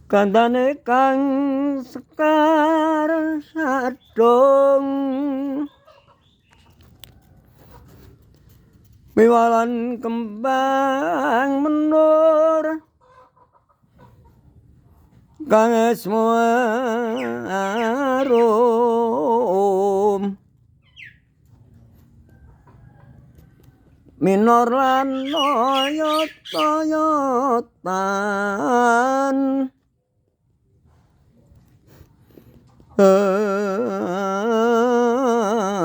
Kandhane kang sekar sadung miwalan kembang menur kang esmu arum minor lan oyot-oyotan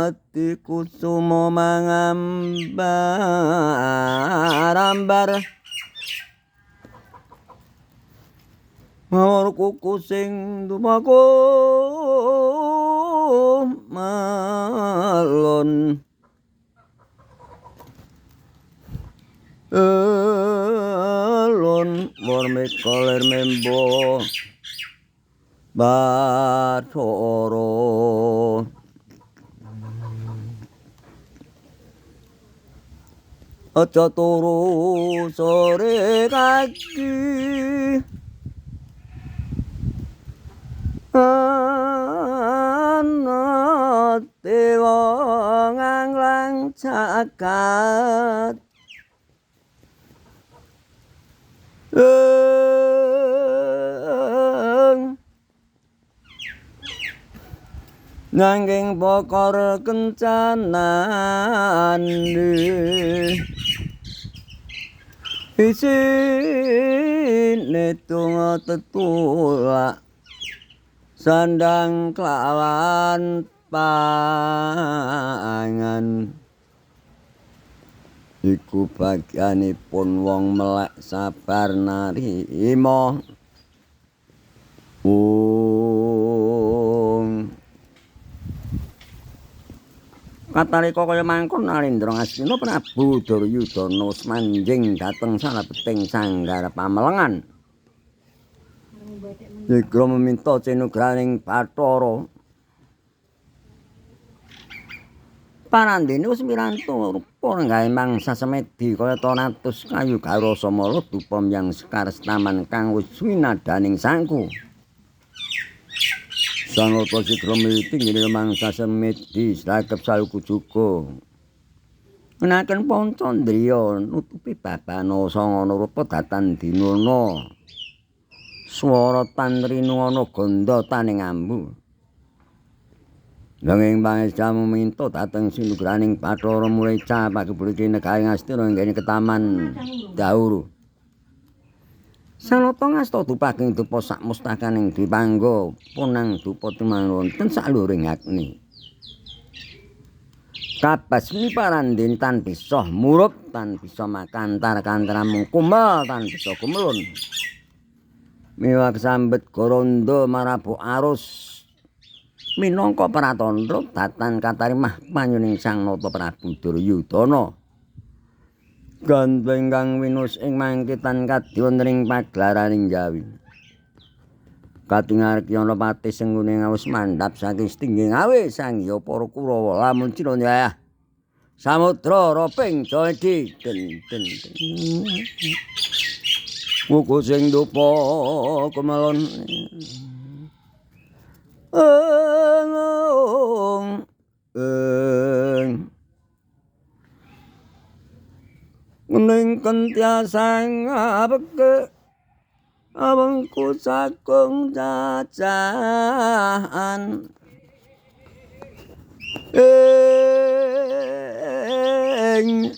ati kusuma mangambar-ambar mawar kuku sing dumaku malon elon warme koler membo Bathara aja turu sore kaki ana dewa nganglang jagat nanging bokor kencanane isine tunga tetulak sandang kelawan pangan iku bagianipun wong melek sabar narima. Ung katalika kaya mangkono Narendra Ngastina Prabu Duryudana wis manjing dhateng salebeting sanggar pamelengan. Sigra meminta cinugraning Bathara. Parandene wis mirantu rupa gawe mangsa semedi kaya natus kayu garasa mala dupa mbyang sekar setaman kang wis winadaning sangku. Sanata sigra miwiti nggene mangsa semedi srakep saluku juga. Menaken pancandriya nutupi babana sangana rupa datan dinana. Swara tanrinuwana gandha taning ambu. Nanging pangestu minta dhateng sinugraning Bathara mulai capak kebulike negari Ngastina nggene ketaman Dauru. Sanata ngasta dupaging dupa sak mustakaning Dwipangga punang dupa tumang wonten saluring agni. Kabasmi parandene tan bisa murup, tan bisa makantar kantramung kumel, tan bisa kumelun. Miwa kesambet gorondo marabu arus minangka pratandha datan katarimah panyuning Sang Nata Prabu Duryudana. Gandeng kang winus ing mangkitan kadya wonten ing paglaraning Jawi. Katingal Kyana Patih Sengkuni wis mandhap saking setinggi ngawe sang ya para Kurawa lamun cinaya samudra roping jodi den den. Kuku sing dupa kemelon eng eng ning kentiasang ngapeke awengku sagung jajahan ing